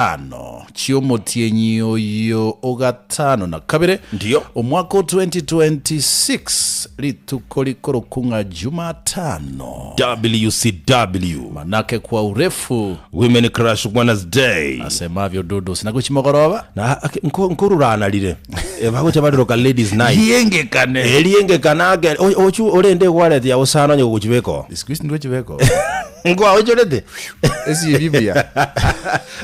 Isano chi'omotienyi oyo o gatano na kabere, Ndio. omwaka o 2026, rituko rikorokwa ng'a Jumatano. WCW. Manake kwa urefu. Women Crush Wednesday. Asemavyo Dudu sina gochia mogoroba. Na ake- nko- nkorurana rire Eh, bagocha bariroka ladies night Riengekane. eriengekana ake o- ochu orende egwareti yao sana onye gogochibeka oo. Siku hizi ndwechibeka oo. Nkwaochorete Esibi buya.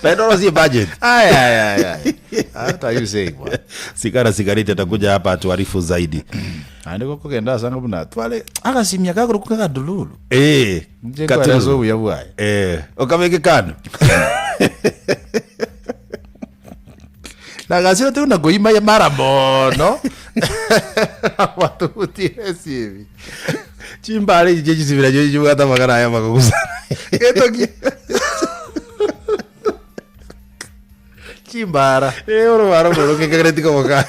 Naende orosie budget. Ay, ay, ay, ay. What are you saying, bwana? Sigara sigareti atakuja hapa atuarifu zaidi. Naende gokogenda ase anga buna tware agasimia kakorokwa kagadululu. Eh, Inche Katululu. nkoeresa obuya bwaye. Eh, okabeke kando. Nagasirete buna koima ya mara mono. Abatugutire esibi. Chimbare echi chie chisibira chio chibwate amagana aya amakogusa. Getoki. Chimbara. Eh, orobaro ororo kekereti koboka.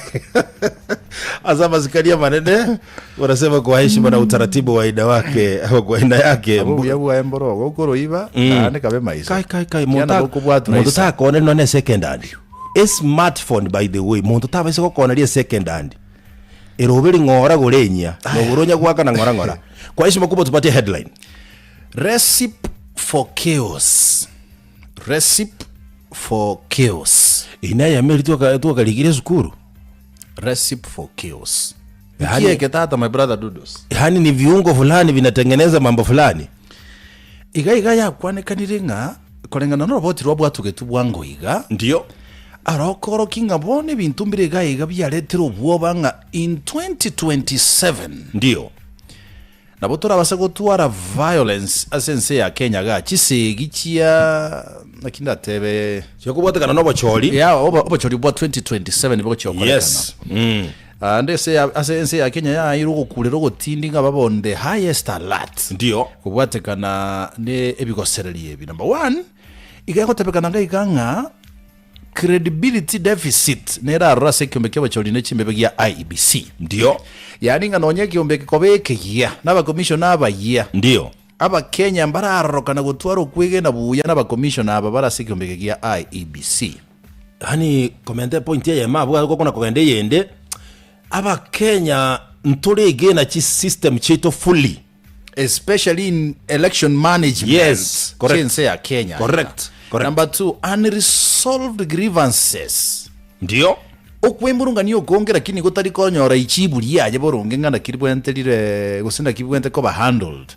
Ase amasikani amanene wanasema kwa heshima na utaratibu wa aina wake ama kwa aina yake. Abo buya bwaye mboro gokoroiba naende kabe maiso. Kai kai kai Kiana monto gokobwatwa monto isa. takone none second hand. A smartphone by the way monto tabaisa gokoneria second hand. Eroberi ng'ora gore enyia. Nogoro onya goakana ng'ora ng'ora. Kwa heshima kubwa tupatie headline. Recipe for chaos. Recipe for chaos. Eye neyemo eria twaka twakarikire esukuru. Recipe for chaos. Yaani- Nki eke tata my brother Dudos? Yaani ni viungo fulani vinatengeneza mambo fulani. Iga iga yakwanekanire ng'a koreng'ana noroboti rwabwatugetwe bwango iga, Ndio. arokorokia ng'a bono ebinto mbire iga iga biaretire obwoba ng'a in 2027 Ndio. Nabo torabase gotwara violence ase ense ya Kenya igaa, chisegi chia naki ndatebe. Chiokobwatekana nobochori. Yeah, obo- obochori bwa 2027 bogochia gokorekana. Yes. Mm. Ande ase ya- ase ense ya Kenya yaeirwe ogokurera ogotindi ng'a babe on the highest alert. Ndio. Kobwatekana ne ebigosereria ebi. Number one, iga egotebekana ng'a iga ng'a Credibility deficit nerarore ase ekeombe ki'abachori ne chimbebe gia IEBC. Ndio. Yaani ng'a nonya ekeombe eke koba ekegiya, na abakomishona abayia, Ndio. Abakenya mbararorokana gotwara okwegena buya nabakomishona aba bare ase ekeombe eke gia IEBC. Yaani komenta epoint eyemo abwo gokona kogenda eyende, Abakenya ntoregena chisystem chiaito fully. Especially in election management Yes, correct. chiense ya Kenya. Correct, correct. Number two, unresolved grievances. Ndio. Okwemurungania okonge lakini gotari konyora ichibu riaye boronge ng'a naki ribwente rire gose naki bwente koba handled.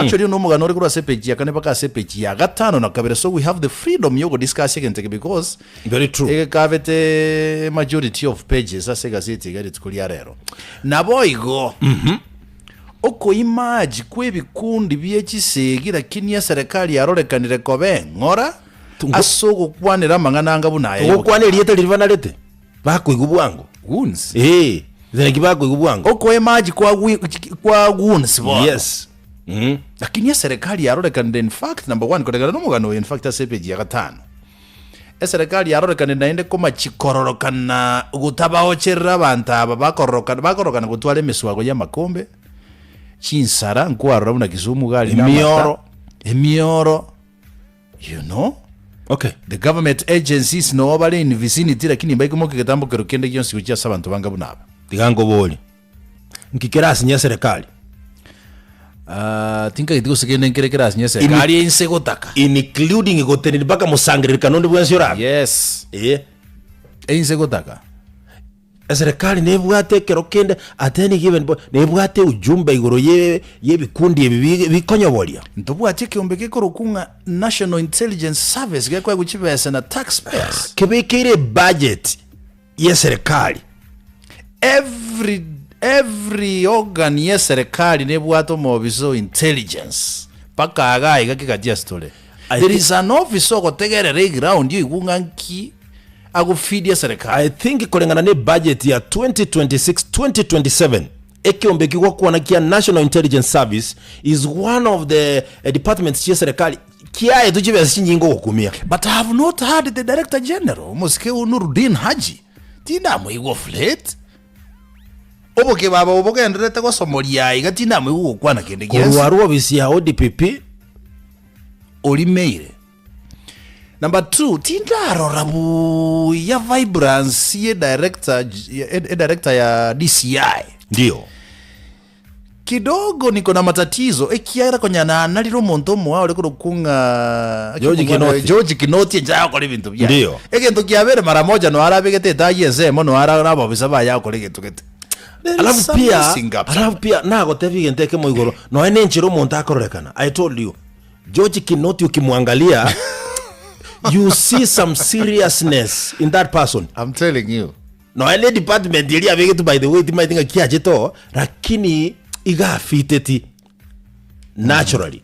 Actually ono omogano ore korwa ase epeji ya kane mpaka ase epeji ya gatano na kabere so we have the freedom ya ogodiscuss egento eke because Very true. egekabete majority of pages ase egazeti iga rituko ria rero. Naboigo Okoimaji kw'ebikundi bie chisegi lakini eserekari yarorekanire koba eng'ora ase ogokwanera amang'ana anga buna aya Ogokwana y'obogima. erieta riria banarete, bakoigwa bwango. Goons. Ee, naki bakoigwa bwango. Okoimaji kwa gwi- kwa goons bono. Yes. Mm. Lakini eserekari yarorekanire in fact number one koregana nomogano oyo in fact ase epeji ya gatano. Eserekari yarorekanire naende komachia kororokana gotabaocherera abanto aba bakororokana bakororokana gotwara emeswago y'amakombe, chinsara, nkwarora buna Kisumu iga aria na amata, Emioro. emioro, you know. Okay. The government agencies noo bare in vicinity lakini mbaikomoka egetambo kero kende gionsi gochia ase abanto banga buna aba. Tiga nkoborie. Nki kerasinye eserekari? Ah, tinkageti gose kende nkere kerasinye eserekari ense gotaka. Including gotenenia mpaka mosangererekano onde bwensi orabe. Yes. Eh. Ense gotaka. Eserekari nebwate ekero kende at any given point nebwate ujumbe igoro ye yebikundi ebi bi- bikonyoboria. Ntobwati ekeombe gekorokwa ng'a National Intelligence Service gekoegwa chibesa na taxpayers. Kebekeire ebudget y'eserekari. Every every organ y'eserekari nebwate omobisa o intelligence mpaka iga iga kegati ase tore. I There thi- is an officer ogotegerera eground oigwe ng'a nki agofeedia eserekari. I think koreng'ana ne budget ya 2026-2027 ekeombe eki gokwana kia National Intelligence Service is one of the eh, departments chi'eserekari kiaetwe chibesa chinyinge ogokumia. But I have not heard the director general omosike Nurdin Haji tindamoigwa of late. Obokebaba obo bogendererete gosomoria aiga tindamoigwa gokwana kende gionsi. Korwa arwo ofisi ya ODPP Orimeire. Number 2, tindarora buya vibrance ye director, e director ya DCI. Ndio. Kidogo niko na matatizo ekiagera konya nanarire omonto omoa ore korokwa ng'a George Kinoti. George Kinoti enchera agokora ebinto biaye. Ndio. Egento kiabere mara moja noe arabegete etai ensemo noe ara nababisa baye agokora egento gete. There is Alafu some pia, messing up alafu pia nagotebia egento ekemo igoro noe na enchera omonto akororekana. I told you George Kinoti ukimwangalia you see some seriousness in that person. I'm telling you. Nonya ne department eria abegetwe by the way timaeti ng'a kiachete oo, lakini iga afiteti naturally.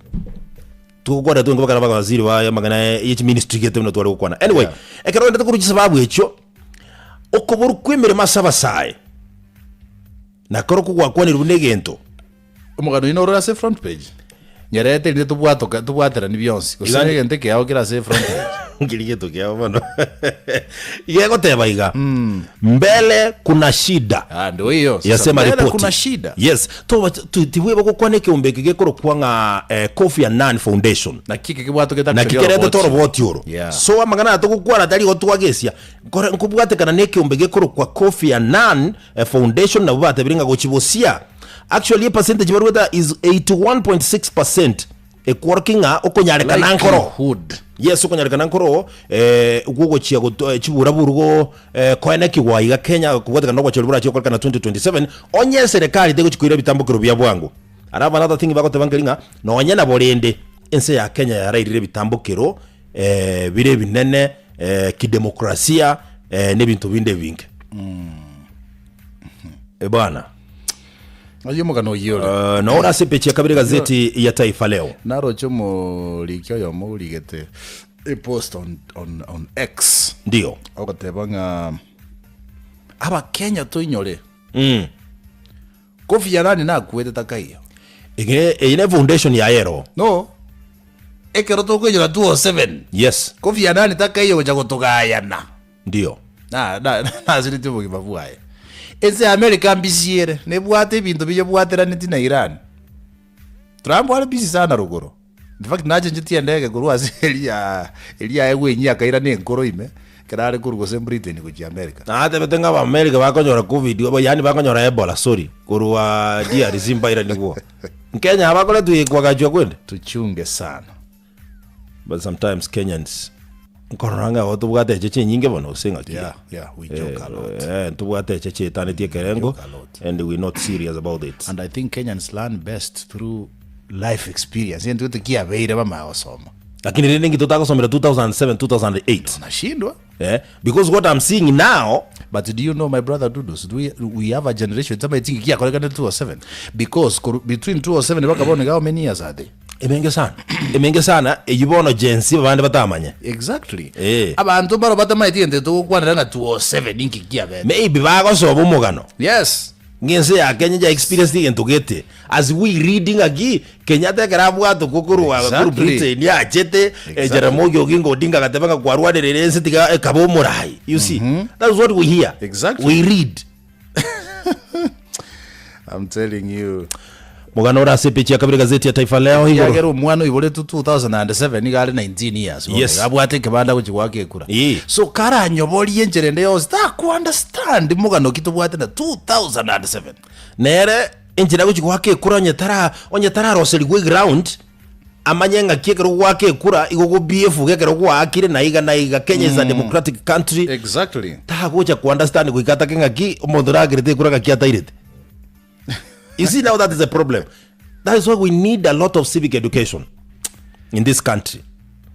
Togokwana twenka bakara bagawaziri ba amang'ana ye chiministry gete buna tware gokwana. Anyway, Yeah. ekero oendete korwa chisababu echio, okoborwa kwa emeremo ase abasae, nakorokwo gwakwanirwe buna egento. Omogano oino orore ase front page. Nyerete erinde tobwatoka tobwaterani bionsi. Gose Iga- negento ekeao kere ase front page. Nkeri gento kiao bono. Iga egoteba iga. Mbele kuna shida. Ah, ndo hiyo. Sasa Yasema mbele ripoti. kuna shida. Yes. To tibweba gokwana ekeombe eke gekorokwa ng'a eh, Kofi Annan Foundation. Naki eke kebwatokete Naki actually kerete oroboti. toroboti oro. Yeah. So amang'ana aya togokwana tari gotwagesia. Nkore nkobwatekana na ekeombe gekorokwa Kofi Annan eh, Foundation nabwo batebire ng'a gochibosia Actually epercentage baruete is 81.6 percent ekworokia ng'a okonyarekana nkoro Likelihood. yes okonyarekana nkoro eh, gwogochia goto- eh, chiburaburu go eh, koenekigwa iga Kenya kobwatekana na obochori borachie gokorekana 2027 onye eserekari tegochi koira ebitambokero bia bwango. Alafu another thing bagoteba nkeri ng'a nonye nabo rende ense ya Kenya yarairire ebitambokero eh, bire ebinene eh, kidemokrasia eh, na ebinto binde ebinge. Eh, bwana. Oyio omogano oyio ore. Uh, naona ase epeji ya kabere gazeti ya Taifa Leo. Naroche omoriki oyomo origete epost on, on, on X Ndio. ogoteba ng'a Abakenya toinyore Mm. Kofi Annan nakwete takaiyo. Ege eye ne foundation yaye ero. No ekero tokoinyora 207 Yes. Kofi Annan takaiyo gocha gotogayana. Ndio. Na- na- nasireti obogima bwaye. Ense ya America mbisi ere, nebwate ebinto biyebwateraneti na Iran. Trump are busy sana rogoro. In fact nachenchetie endege korwa ase eria eria aegwa enyia akairana enkoro ime, ekero are korwa gose Britain gochia America. Natebete ng'a Abaamerika bakonyora covid, obo yaani bakonyora Ebola sorry, korwa DRC mbairanigwo. Nkenya aba bakoretwa kwagachwa kwende. Tuchunge sana. But sometimes Kenyans nkorora ng'a igo tobwate echeche enyinge bono gose ng'aki. Yeah, yeah, we joke a lot. Eh, ntobwate echeche etanetie ekerengo joke a lot. and we not serious about it. And I think Kenyans learn best through life experience. Egento gete kiabeire bamanya gosoma. Lakini rende inki totagosomera 2007 2008 Nashindwa. eh, because what I'm seeing now But do you know my brother Dudus, do we, we have a generation tamaeti ngiki yakorekane 207 because koru- between 207 mpaka bono how many years are they? Emenge sana, emenge sana, eyio bono Gen Z abande batamanye. Exactly. Eh. Abanto mbaro batamaeti egento togokwanera ng'a 207 inki kiabete. Maybe bagosoba omogano. Yes. Ng'a ense ya Kenya ya experienced egento gete. As we read ng'aki Kenyatta ekero abwatokwa korwa korwa Exactly. Britain achete, eh, Exactly. Jaramogi Oginga Odinga agateba ng'a kwarwanerera ense tiga ekaba omorai. You see, that is what we hear. Exactly. We read. I'm telling you. Mogano ore ase epeji ya kabere gazeti ya Taifa Leo igoro. Ekiagera omwana oiboretwe 2007 nigo are 19 years bono Yes. iga abwate ekebanda gochia goaka ekura Ee. so karanyoborie enchera ende yonsi taku understand mogano ki tobwate na 2007 Nere enchera agochia goaka ekura onye tara onye tararoserigwa eground amanye ng'aki ekero goaka ekura igo gobiefuga ekero gwaakire na iga na iga Kenya is a democratic country exactly tagocha ku understand goika atake ng'aki omonto orakerete ekura ng'aki atairete You see now that is a problem. That is why we need a lot of civic education in this country.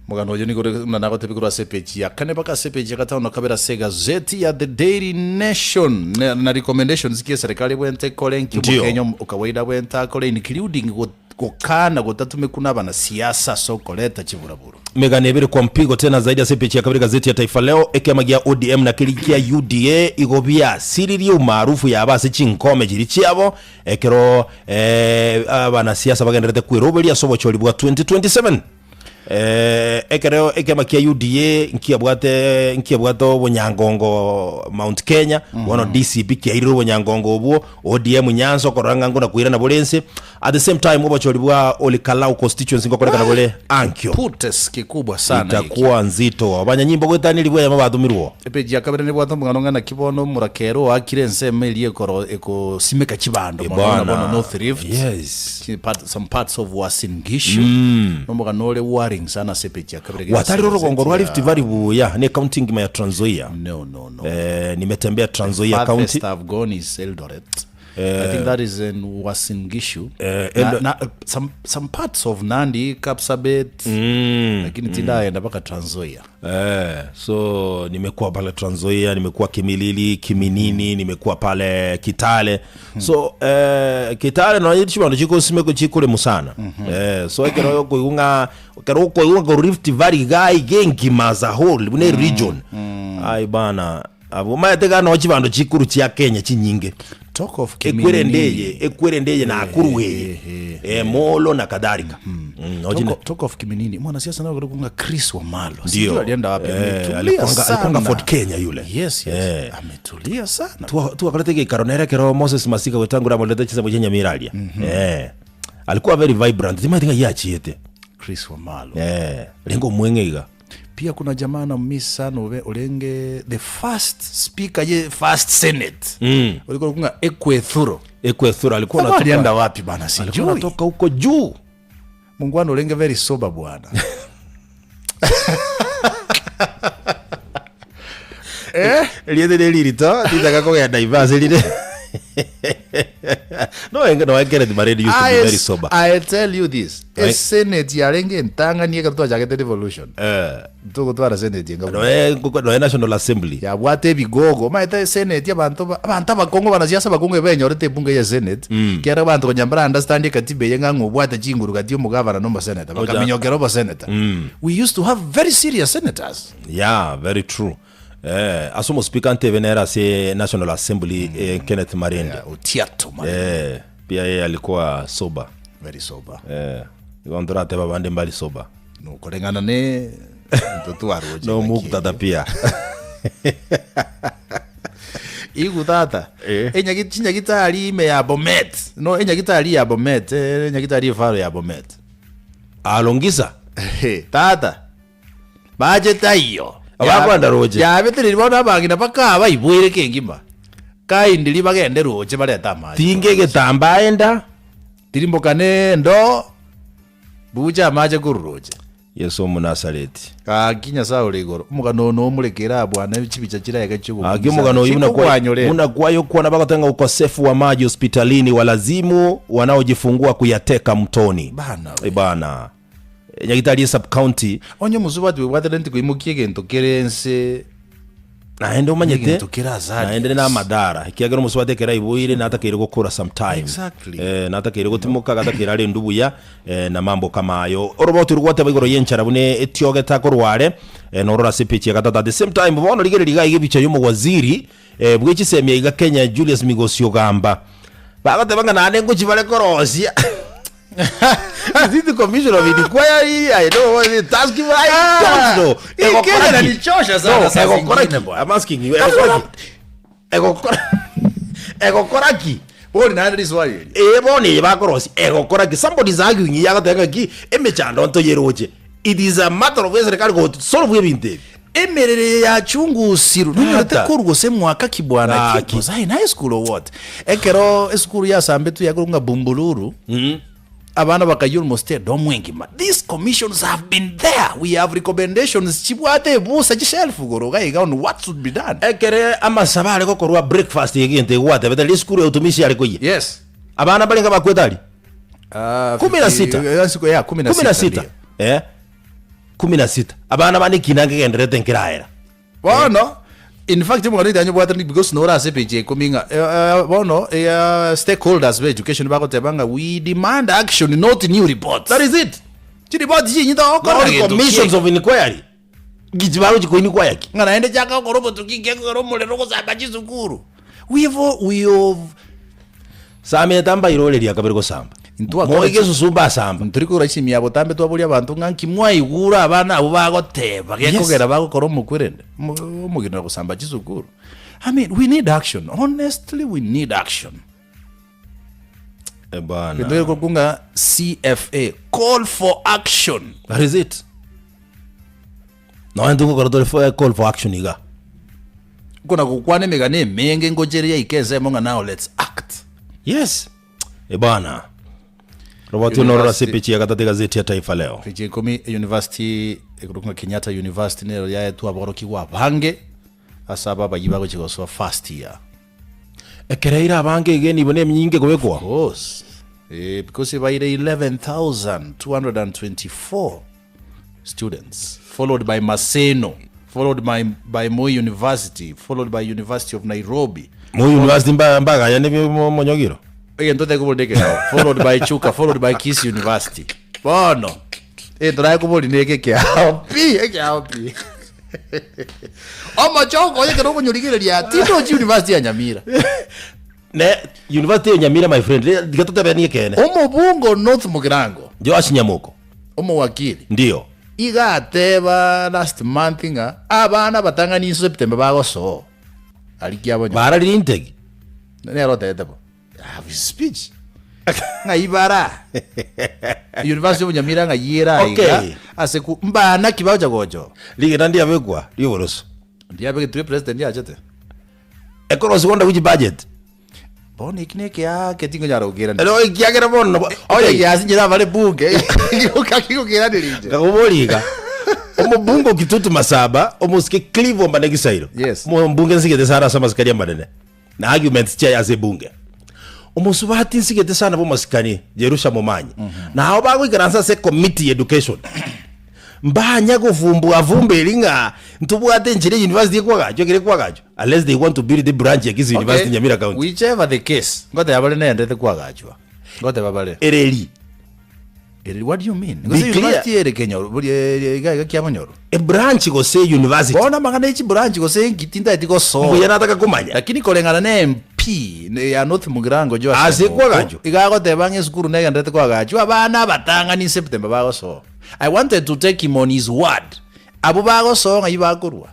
Omogano oyo nigo ore buna nagotebia korwa ase epeji ya kane mpaka ase epeji ya gatano na kabere ase egazeti ya The Daily Nation na, na recommendations ki eserekari ebwente ekore nki Ndio. omokenya om- okawaida abwente akore including go- gokana gotatumekwa na abanasiasa ase okoreta chiburaburu. Megano ebere kwa mpigo tena zaidi ase epeji ya kabere gazeti ya Taifa Leo ekiama gia ODM na keria kia UDA igo biasiririe umaarufu yabo ase chinkome chiria chiabo ekero eh, abanasiasa bagendererete kweroberia ase obochori bwa 2027. Eh, ekero ekiama kia UDA nkiabwate nkiabwate obonyangongo Mount Kenya, bono DCP kiairire obonyangongo obwo, ODM Nyanza okorora ng'a ngona koirana bore ense. At the same time obochori bwa Olikalau constituency ngokorekana bore ankio. Putes kikubwa sana hiki. Itakuwa nzito. Abanyanyimbo goetania ribu eyemo batomirwe. Epeji ya kabere nebwate omogano ng'a naki bono omorakera oakire ensemo eria ekoro ekosimeka chibando mono buna bono North Rift, Yes. chi part, some parts of Uasin Gishu. Nomogano ore worrying sana ase epeji ya kabere Gwatarire orogongo rwa Rift Rift Valley buya ne county engima ya Trans Nzoia. No, no, no. Eh, nimetembea Trans Nzoia county. Farthest I've gone is Eldoret. I think that is in Uasin Gishu. Eh, na, Eldo- na, some, some parts of Nandi, Kapsabet, lakini tindaenda mpaka Trans Nzoia. Eh, so nimekuwa pale Trans Nzoia, nimekuwa Kimilili, Kiminini, nimekuwa pale Kitale. So eh, Kitale no chibando chikosimeko chikoremu sana. Eh, so ekero okoigwa ng'a ekero okoigwa ng'a Rift Valley iga iga engima as a whole buna region. Ai bana abwo omanyete iga no chibando chikuru chia Kenya chinyinge. Talk of Ekwerende Kiminini. eye, ekwerende eye Nakuru eye, eh, Molo na kadhalika. Mm, Talk, ojine- of- talk of Kiminini. Mwanasiasa naye alikuwa Chris Wamalwa. Ndio. Sijui alienda wapi. Eh, Ametulia alikuanga- alikuanga sana. Fort Kenya yule. Yes, yes. Eh. Ametulia sana. twakorete geikaro nere ekero Moses Masika gwetangura amorete chisemo chia Nyamira aria. Eh. Alikuwa very vibrant. Timanyeti ng'ai achiete. Chris Wamalwa. Eh, renge omweng'e iga. Pia kuna jamaa na miss sana ube orenge the first speaker ye first senate. Mm. Ulikuwa kunga Ekwethuro. Ekwethuro alikuwa Sasa alienda anatoka wapi bana alikuwa sijui. anatoka huko juu. Mungwana orenge very sober bwana. Eh? Riethe nĩ ririto titaka kũgenda ivasi rire. No no Kenneth Maredi used to be I, very sober. I tell you this. Right. Esenate yarenge entang'ani ekero twachagete revolution. Eh. Togotwara senate enga No no National Assembly. yabwate ebigogo omanyete esenate abanto ba- abanto abakong'u abanasiasa abakong'u ebenyorete ebunge ya esenate kera abanto konya mbara understand ekatiba eye ng'a ng'a obwate chinguru gati ya omogavana na omoseneta bakaminyokera oboseneta we used to have very serious senators Yeah, very true. Eh, ase omospeaker ntebe nere ase National Assembly eh, Kenneth Marende. yeah, Otiato Marende. Eh, pia yeye alikuwa sober. very sober Eh, igo ntoratebe abande mbari sober. Nokoreng'ana ne into twaroche No ng'aki muktadha eyio. pia. Igu tata Eh. enyagi chinyagitari ime ya Bomet no enyagitari ya Bomet eh, enyagitari efaro ya Bomet Alongisa. tata bache taiyo Abakwenda roche. yabetereri bono abang'ina baka baibwere kengima kindly bagende roche barete amache Tinga egetambaa enda. Tirimboka ne endoo, bucha amache korwa roche. Yeso Omonasareti. Gaki Nyasae ore igoro, omogano oyo nomorekere aa bwana chibicha chiraika Aki omogano oyio buna kwa- chi'ogokumisa buna kwayokwana bagoteba ng'a ukosefu wa maji hospitalini walazimu wanaojifungua kuyateka mtoni. Bana we. Eh, bana. Nyagitari ye sub county Onye omosubati bwebwaterete koimokia egento kere ense Naende omanyete, Egento kere hazardous. naende na amadara, ekiagera omosubati ekero aiboire natakeire gokora sometime. Exactly. Eh, natakeire gotimoka, gatakeire arendwe buya, eh, na mambo kama ayo. Oroboti orwo gwateba igoro y'enchara buna etiogete akorwa are, eh, norore ase epeji ya gatato. At the same time, bono rigereria iga iga ebicha y'omowaziri, eh, bwe chisemia iga Kenya Julius Migosi Ogamba. Bagoteba ng'a naende ngochia bare korosia. Is it the commission of inquiry? I don't know what it is. Task I don't know. Hii Egokora Kenya ki? inanichosha sana No, saa egokora zingine ki? bwana. I'm asking you. That's Egokora what ki? Egokora egokora ki? Bori naende riswali eri. Eh, bono eye bakorosia egokora ki? Somebody is arguing yagoteba ng'a ki emechando ntoyeroche. It is a matter of eserikari go solve ebinto ebi. Emerero eye yachungusiru nonyorete Tata. korwa gose mwaka ki bwana ki Gaki. was I in high school or what ekero esukuru yasambetwe yakorwa ng'a bumbululu abana bakayia almost edomu engima these commissions have been there we have recommendations chibwate ebusa chishelf igoro iga iga on what should be done Ekere amasabo are gokorwa breakfast egento egwatebete riria esukuru ya utumishi yare koyia. yes Abana mbarenge abakwete aria? Ah, Kumi na sita. eh, siku- yeah, kumi na Kumi na sita sita. ndio. Eh? Kumi na sita. Abana bane ekina nkegendererete nkeraera. Bono, in fact omogano oito anyobwate because nore ase epeji ya ikomi ng'a eh, eh, bono eh, stakeholders ba education bagoteba ng'a we demand action not new reports. That is it. Chiripoti chinyi togokora Not gento commissions kieke. of inquiry. Ngichi bagochi koinquire ki? Ng'a naende chaka gokora obotuki nki ekogera omorero ogosamba chisukuru. We've, we've Sameta mbaire ore riakabere gosamba. Intwakora Moige esusu mbasamba. Ntori kogora chisemi ya botambe twaboria abanto ng'a nki mwaigure abana abwo bagoteba Yes. gekogera bagokora omokwerende omo- omogeni na gosamba chisukuru. I mean, we need action. Honestly, we need action. Eh, bana. Gento gekorokwa ng'a CFA, call for action. That is it. Nonya ntogokora tore for, call for action iga. Kona gokwana emegano emenge ngochire yaika ensemo ng'a now let's act. Yes. Eh, bana. Robert Onorora ase epeji ya gatato egazeti ya Taifa Leo. Peji ya ikomi university ekorokwa ng'a Kenyatta University nero yaetwe aborokigwa abange ase aba abayia bagochia gosoa first year. Ekero eire abange iga enibo nemenyinge ekobekwa. Of course. Eh, because ebaire 11,224 students followed by Maseno followed by, by Moi University followed by University of Nairobi Moi University mba- mbagaya ne monyogiro. egento tekobori nekegao followed by Chuka followed by Kisii University bono egento nakobori neke ekeao pi ekeao pi omochoko oye ekero okonyorigereria tindochi University ya Nyamira Ne University ya Nyamira my friend, tiga totebenie ekeene. Omobunge o North Mugirango Joash Nyamoko. Omowakili Ndio. iga ateba last month ng'a abana abatang'ani inse September bagosoa aria kiabonyo. Bararire integi. Nere otebete bo. I have his speech. Ng'ai bara? University of Nyamira ng'ai ere aiga Okay. ase ku mbana ki bagocha gocha oo? Rigena ndiabekwa rioboroso. Ndiabegetwe president achete. Ekorosi gonda which budget? Bono eki nekeake tingonyara gokerania. Ero ekiagera bono nabo Oye okay. giasi inche nabare bunge gioka kigokeraneria inche. Nkakoboria iga, omobunge o Kitutu Masaba, omosike Clive Ombane Gisairo, Yes. omombunge nsigete sana ase amasikani amanene na arguments chiaye ase ebunge. Omosubati nsigete sana bw'amasikani Jerusha Momanyi, na abo bagoikaransa ase ecommittee ya education mbanya gofumbua vumba eri ng'a ntobwate enchera university ekwagachwa ekere ekwagachwa unless they want to build a branch ya Kisii University Nyamira County. Whichever the case, ngoteba bare nendete kwagachwa. Ngoteba bare. Ereri. Ereri, what do you mean? Be Gose clear. university ere Kenyoru, bori ere iga iga kiabonyoru. A branch gose university. Bono amang'ana ya chibranch gose enki tintageti gosoa. Mbuya nataka komanya. Lakini koreng'ana na MP ne- ya North Mugirango Joash Ase Nyamoko, kwagachwa? iga agoteba ng'a esukuru negenderete kwagachwa abana abatang'ani in September bagosoa. I wanted to take him on his word. Abwo bagosoa ng'ai bakorwa?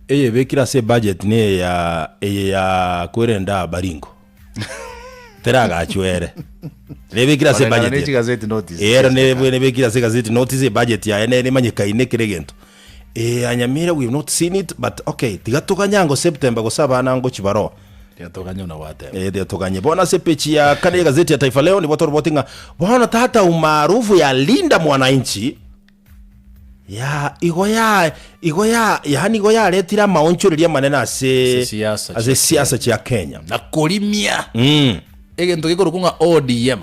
Eye ebekire ase ebudget neye ya eye ya kwerenda Baringo. Teragachwa ere. Nebekire ase Koreng'ana ebudget. ne chigazeti notice. Ero ne nebekire ase egazeti notice ebudget yaye nere emanyekaine kera egento. Eh, ya Nyamira we have not seen it but okay tiga toganye ango September gose abana ngochi baroo. Tiga toganye buna gwateba. Eh, tiga toganye. Bono ase epeji ya kane y'egazeti ya Taifa Leo nigo toroboti ng'a bono tata umaarufu ya Linda Mwananchi ya igo ya igo ya yaani igo yaretire amaonchoreria amanene ase Ase siasa ase chia siasa chia Kenya. Na korimia Mm. egento gekorokwa ng'a ODM.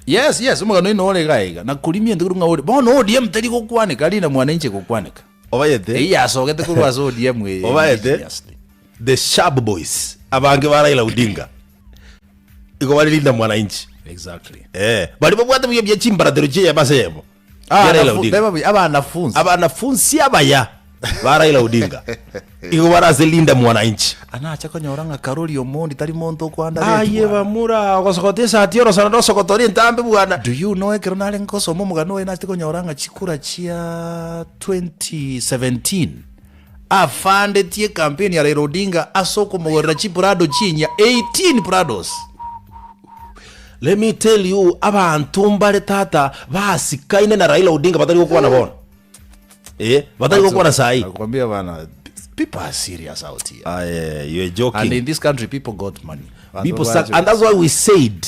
Yes, yes, omogano oino ore iga iga. Na korimia egento gekorokwa ng'a ODM. Bono ODM teri gokwaneka, Linda Mwananchi egokwaneka. Obayete Eyio yasogete korwa ase ODM eye Obaete indigenously. the sharp boys abange ba Raila Odinga igo bare Linda Mwananchi. Exactly. Eh, baria babwate buya bia chimbaratero chi'eyemo ase eyemo. Ah, Bia Raila nafu- Odinga. beba buya, abanafunzi. Abanafunsi abaya ba Raila Odinga igo bare ase Linda Mwananchi. Anacha konyora ng'a Karoli Omondi tari monto okoandaretwa. Aye bamura ogosogota esati orosana rosogota ore entambe bwana. Do you know ekero nare ngosoma omogano oye nachete konyora ng'a chikura chia 2017 afandetie ecampaign ya Raila Odinga ase okomogorera chiprado chinyia 18 prados. Let me tell you abanto mbare tata basikaine na Raila Odinga batari gokwana bono. Eh, batari gokwana sahi. Nakwambia bana, people are serious out here. Aye, you are joking. And in this country people got money. Banto People suck. bache- And that's why we said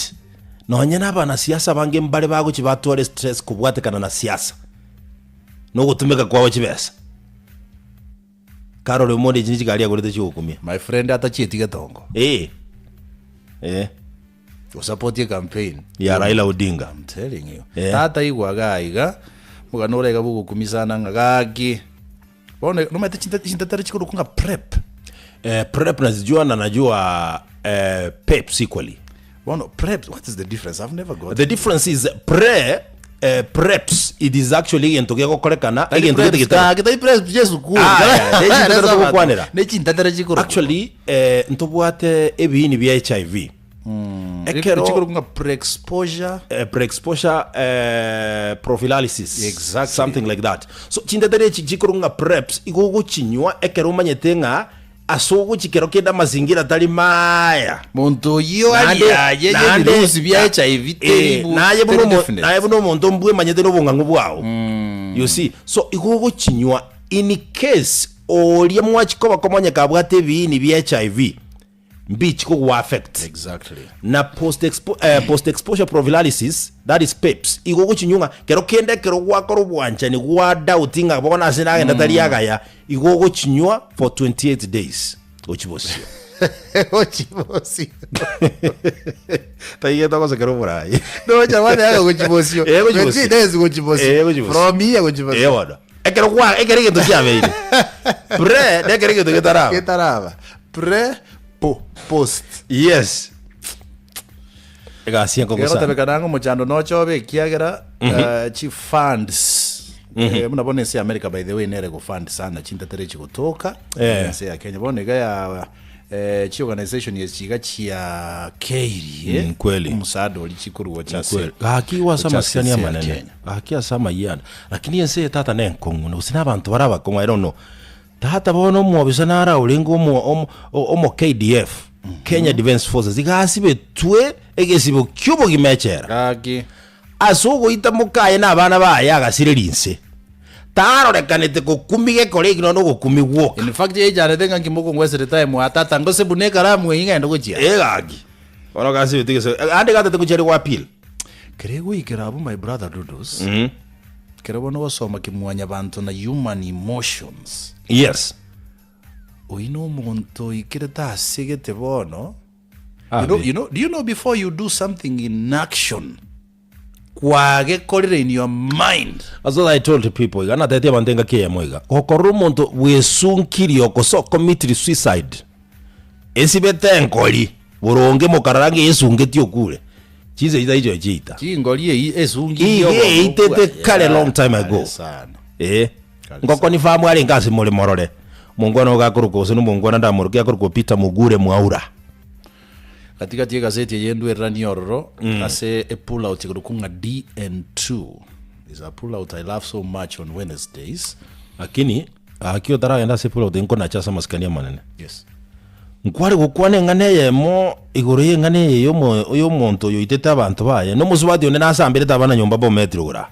nonye na abanasiasa abange mbare bagochi batware stress kobwatekana na siasa nogotumeka kwabo chibesa karore omonde echi nichigari agorete chigokumia My friend atachieti getongo. eh eh Osapotie campaign. ya Raila Odinga I'm telling you. Eh. Tata igwa iga iga omogano ore iga bogokumisana ng'a gaki. Bono nomanyete chinta- chintetero chikorokwa ng'a prep. eh, prep nazijua na najua eh, peps equally Bono prep what is the difference? I've never got the difference is pre eh, preps it is actually egento gegokorekana egento gete getari Gaki tari prep chia esukuru. Ah, yeah, ne chintetero togokwanera. Ne chintetero chikorokwa. actually eh, ntobwate ebiini bia hiv. Ekero Chikorokwa ng'a pre-exposure eh, pre-exposure eh, prophylaxis Exactly. something like that so chintetere echi chikorokwa ng'a preps igo ogochinywa ekero omanyete ng'a ase ogochi kero kende amazingira tari maya Monto oyio Naende- aria aye naende- yebirusi bia HIV teri Eh, bu- naye buna teri omo- definite. naye buna omonto mbwemanyete na obong'ang'u bwao you see so igo ogochinywa in case oria mwachikoba komonyeka abwate ebiini bia HIV mbichi kogwa affect Exactly. na post expo, eh, post exposure prophylaxis that is peps igo ogochinywa ng'a kero kende ekero gwakora obwanchani gwa doubt ng'a bono ase nagenda tari agaya igo ogochinywa for 28 days gochi bosio Gochi bosio. taigete ogosekera oborai Nocha bana yaga gochi bosio. Eh, gochi bosio. 28 days gochi bosio. Eh, gochi bosio. From here gochi Eh, bosio. bono ekero gwa ekero egento kiabeire pre nekero egento getaraba Getaraba. Pre po post. Yes. Egasi enkong'u sana. Gegotebekana ng'a omochando noche obe ekiagera eh, chi funds eh, buna bono ense ya America by the way nere go fund sana chintetere chigotoka Eh. ense ya Kenya bono iga ya eh, chi organization echi iga chia keirie Mm, kweli. omusaada oria chikorwa gocha ase Kweli. Gaki igo ase gocha ase amasikani ense ya amanene. Kenya. Gaki ase amayia. Lakini ense eye tata nenkong'u gose na abanto bare abakong'u I don't know. Tata bono omwobisa naro orenge omo omo omo KDF, Kenya Defence Forces, iga asibetwe egesibo ki'obogima echela. Gaki. Ase ogoita mokaye na abana baye agasireria inse. Tarorekanete gokumia gekora eki nonya nogokumi gwoka. In fact yaichanete ng'a nki mokongwesera time aa tata ngose buna ekaramu eyio ng'ende gochia. Ee gaki. Bono iga asibetwe egesibo. Ande gatete gochia are go appeal. Kere egoikera abwo my brother Dudus. Ekero bono ogosoma kimwanyabanto na human emotions. Yes. Oyio na omonto oikerete ase gete bono. You know, you know, do you know before you do something in action, kwagekorire in your mind. That's what I told people iga natetie abanto engaki eyemo iga gokorora omonto bwesunkirie gose okomitiri suicide esibete enkori boronge mokarora ng'a esungetie okure chinsa echi taicho chiita Chingori eyi esungi Iga eitete kare long time ago. Kare sana. Ee. Kare Ngoko ni famu arenge ase more morore. Omongwana ogo akorokwa gose nomongwana ndamoroke akorokwa Peter Mugure Mwaura. Gatigati y'egaseti eye ndwereranie ororo ase e pull out ekorokwa ng'a DN2 is a pull out I love so much on Wednesdays. Lakini gaki otaragenda ase pull out nkonache ase amasikani amanene. Yes. Nkware gokwana eng'ana eyemo igoro y'eng'ana eye y'omo y'omonto oyo oitete abanto baye, na omosubati onde nasamberete abana nyomba bometire igoro aa.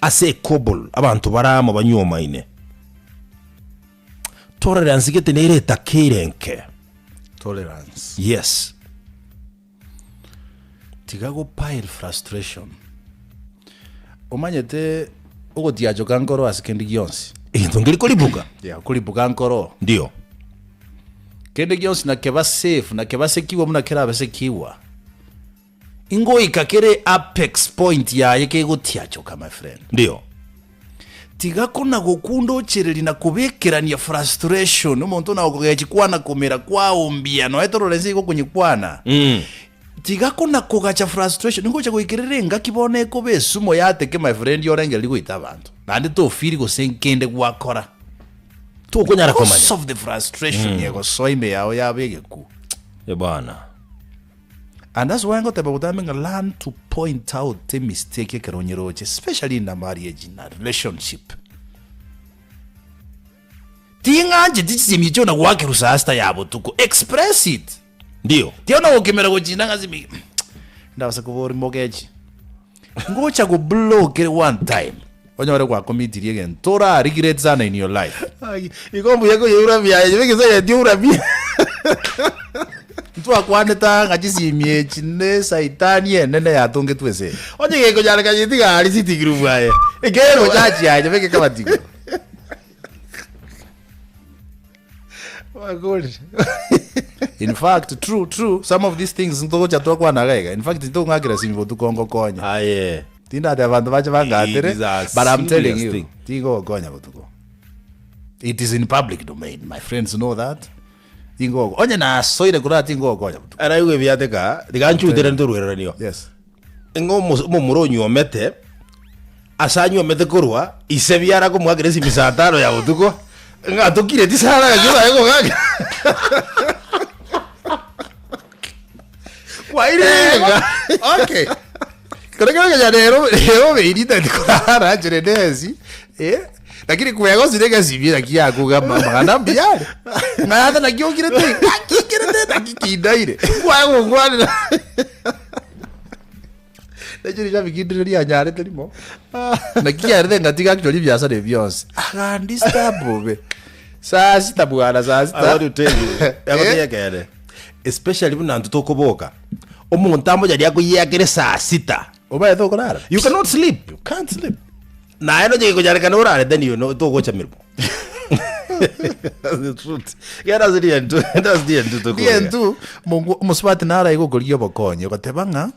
Ase ekobol abanto bare amo banyuomaine. Tolerance gete nere etakeire enke. Tolerance. Yes. Tiga go pile frustration. Omanyete ogotiachoka nkoro ase kende gionsi. Egento nkeri koribuka. Yeah, okoribuka nkoro. Ndio. Kende gionsi nakeba safe, nakeba sekiwa buna kerabe sekiwa. Ingoika kere apex point yaye kegotiachoka my friend. Ndio. Tiga kona gokundochereria na kobekerania frustration omonto na okogechi kwana komera kwaombia noe torore ense igo okonyekwana. Tiga kona kogacha frustration ngocha goikerera engaki bono ekoba esumo yateke my friend orengereria goita abanto naende tofeel gose nkende gwakora. Tokonyara komanya. Because of the frustration egosoa ime yao yaba egeku. Eh bwana. And that's why ngoteba botambe ng'a learn to point out emistake ekero onyeroche especially in a marriage in a relationship. Ting'ancheti chisemi echio na goakerwa saa sita ya botuko, express it. Ndio. Tiga gokemera gochinda ng'a simi ndabasa koba ori mogechi. Ngocha go blow kere one time onyore gwakomitirie egento ora regret sana in your life. Igo mbuya koyeura biaye nyuma egesacha tioura bi. Ntwakwanete aa ng'a chisimi echi ne saitani enene yatongetwe ense eye. Onye gekonyareka nyetiga aria sitting room aye. Ekero chachi aye nyebeke ekabati igoro. Wakorire. In fact, true, true, some of these things ntogocha twakwana iga iga. In fact, ntokong'akera simi botuko ngokonya. Aye. Tindateba abanto bache bangatere, It is a but I'm telling serious you, thing. tingogokonya botuko. It is in public domain. My friends know that. Tingogo. Onye nasoire korora tingogokonya botuko. Araigwe ebiateka, tiga nchutere ntorwereranio. Yes. Ng'a omo- omomura onyuomete, ase anyuomete korwa, ise biara komoakera esimi saa tano ya botuko, ng'a tokireti sana gaki osae kong'aka. Kwairire iga. Okay. Kero kero kenya rero rero obeiri tari korara nchere nesi eh lakini kwegosire egesibi naki yakugamba amang'ana mbuya are. Ng'a ata naki okirete iga, naki nkirete naki kindaire. Kwagokwanera. Riacha rishabiki ndire rianyarete rimo. Naki kiarete ngatiga actually ebiasara ebi bionsi. Agandisturb bobe. Saa sita bwana saa I sita. want to tell you, egoteba ekeene, especially buna intwe tokoboka, omonto amochari akoyiakere saa sita, Obaete okorara. you cannot sleep. You can't sleep. Naye nonye gekonyarekana orare then you know togocha mirimo. That's the truth. Yeah, that's the end. That's the end. Rientu mongo omosubati naro aiga okorigia obokonyi ogoteba ng'a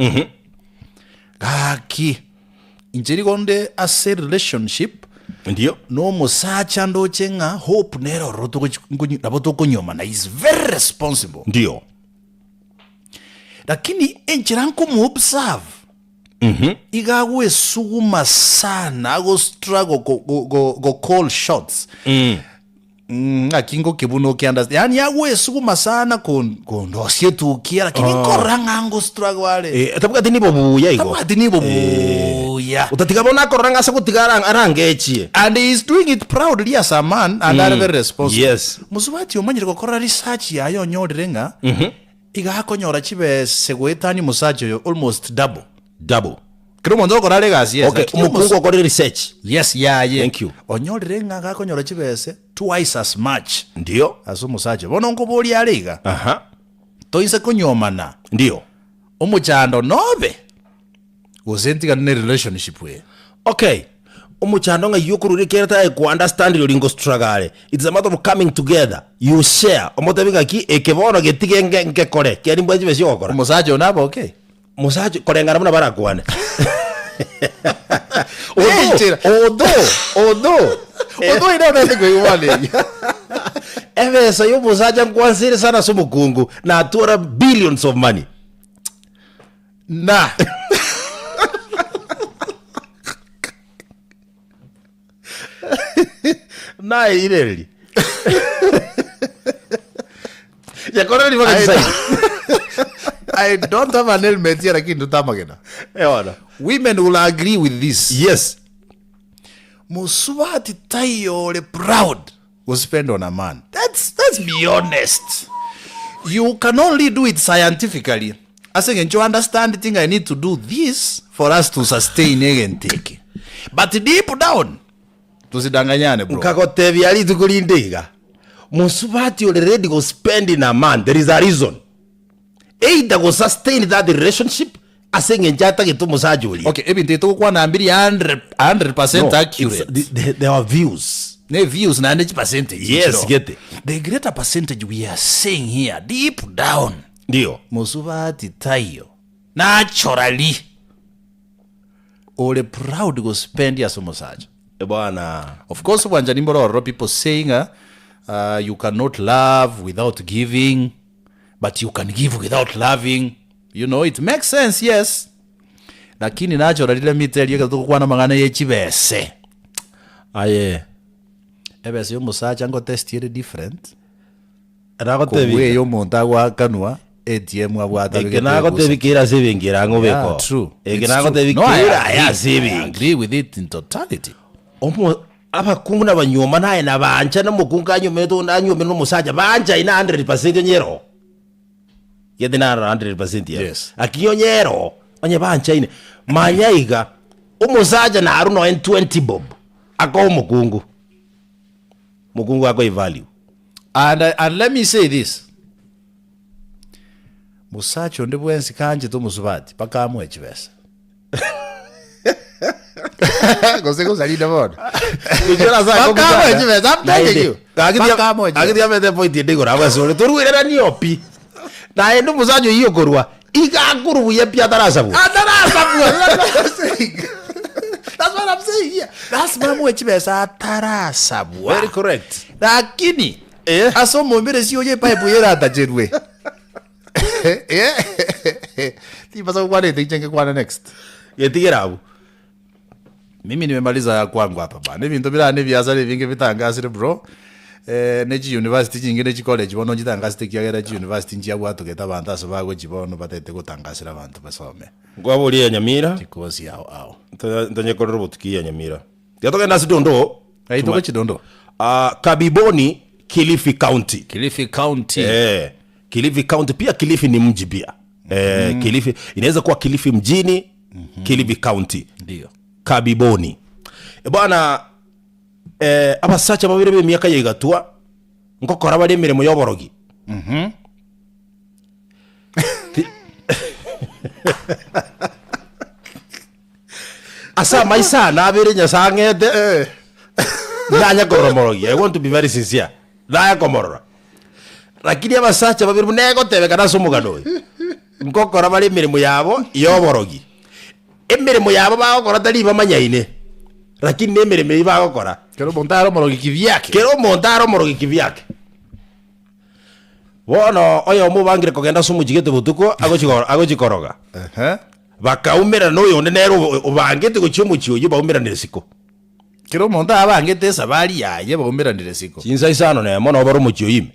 gaki inche rigo nde ase relationship Ndio. na omosacha ndoche ng'a hope nere ororo togochi nkonyi nabo tokonyomana he is very responsible Ndio. lakini enchera nkomo observe iga agwesuguma sana ago struggle go, go, go, go call shots Mm, ng'aki ngokebuna oke understand yaani agwesuguma sana kon- kondosia etukia lakini nkorora ng'a ngo struggle are Eh, tabwati nibo buya igo. tabwati nibo buya Otatiga bono akorora ng'a ase gotiga ara- arangechie. and he is doing it proudly as a man and are very responsible Yes. mosubati omanyire gokora research yaye onyorire ng'a iga akonyora chibese goetania omosacha oyo almost double Double. Kera omonto ogokora are egasi yes, Okay, lakini omokungu omos- okorire research. yes yaye Thank you. onyorire ng'a gakonyora chibese twice as much Ndio. ase omosacha bono nkoboria are iga Aha. toise konyuomana Ndio. omochando nobe gose ntigane ne relationship eye Okay. Omochando ng'ai okorure ekiagera tayari ko understand rirorio ngo struggle are. It's a matter of coming together. You share. Omotebi ng'aki eke bono getige nge nkekore. Ekiagera nimbwate chibesa chiogokora. Omosacha oyo nabe okay? Mosacha koreng'ana buna barakwane. Although, Enchera. although, although, Although ere onete koigwana eyio. ebesa y'omosacha nkwansere sana ase omokungu natwara billions of money. Na. Naye ireri. Yakoreri mpaka I- decide. I don't have an helmet here lakini tutamagena. Eh, bono. Women will agree with this. Yes. Mosubati taiyo ore proud go spend on a man. Let's, let's be honest. You can only do it scientifically. Ase eng'encho understand thing I need to do this for us to sustain egento eke. But deep down, tusidanganyane bro. Nkagotebia rituko rinde iga, mosubati ore ready go spend in a man, there is a reason. Either go sustain that relationship ase eng'encho atagete omosacha oria. Okay, ebinto ebi togokwana mbiri 100, 100% No, it's, accurate. the, the, there are views. Ne views naende chi percentage Yes, chiro. gete. The greater percentage we are saying here deep down Ndio. mosubati taiyo naturally ore proud go spend ase omosacha. Bwana. Of course obwanchani mbore ororo people saying uh, uh, you cannot love without giving but you can give without loving you know it makes sense yes lakini naturally let me tell you ekero togokwana amang'ana ye chibese Aye. ebese ya omosacha ngotest ere different Nagotebi. kobua eya omonto agoakanwa ATM abwate Eke abegete nagotebi ebusa. kera ase ebenki ere ang'e Yeah, obeko. true. Eke It's nagotebi true. No, I kera aye agree. ase I ebenki. agree with it in totality. Omo abakungu nabanyuoma naye nabancha na omokungu anyuomerete onde anyuomire na omosacha banchaine 100% onye ero. Gete naro 100% ero. Yes. Lakini onye ero, onye banchaine, manya iga, omosacha narwe noe 20 bob, akoe omokungu. Mokungu akoi value. And, and let me say this mosacha onde bwensi kanchete omosubati mpaka amoe chibesa gose gosarinde bono Mpaka amoe chibesa, I'm telling you. Mpaka amoe chibesa. Agithia amete point ende igoro abwo asore toruereranie o pi naende omosacha oyio okorwa iga akorwa buya pi atarasabwa Atarasabwa, that's what I'm saying. That's what I'm saying here. Lasima amoe chibesa atarasabwa. Very correct. Lakini Eh. ase omombere oye epipe eye eratacherwe. Eh. Timbasa gokwana ete inche ngekwana next. Getigera abwo. Mimi nimemaliza ya kwangu hapa bana. Ebinto birane ebiasara ebinge bitangasire bro. Eh, ne chiuniversity chinge ne chicollege bono nchitangasete ekiagera chiuniversity nchiabwatogete abanto ase bagochia bono batagete gotangasera abanto basome. Nkwaboria ya Nyamira, Chikosi ao ao. ntonya- ntonyekorera obotuki ya Nyamira. Tiga togende ase Dondoo. Aye togochia Dondoo? Ah, Kabiboni, Kilifi County. Kilifi County. Eh, Kilifi County pia Kilifi ni mji pia. Eh, Kilifi inaweza kuwa Kilifi mjini, Kilifi County. Ndio. Kabiboni. E bwana eh, abasacha babere b'emiaka ya igatwa nkokora bare emeremo y'oborogi. Ti- Ase amaiso ane abere Nyasae ang'ete, nanye korora omorogi. I want to be very sincere. Naye komorora. Lakini abasacha babere buna egotebekana ase omogano oyo, nkokora bare emeremo yabo y'oborogi. Emeremo yabo bagokora tari bamanyaine, lakini nemeremo eyio bagokora. Kera omonto are omorogi kivyake. Kera omonto are omorogi kivyake. Bono oyomo obangire kogenda ase omochie gete botuko agochi agochi koroga. Ehe. Bakaumerana na oyonde nere obangete gochia omochie oyio baumeranire isiko. Kera omonto abangete esabari yaye baumeranire isiko. Chinsa isano nemo nabo bare omochie oyio ime.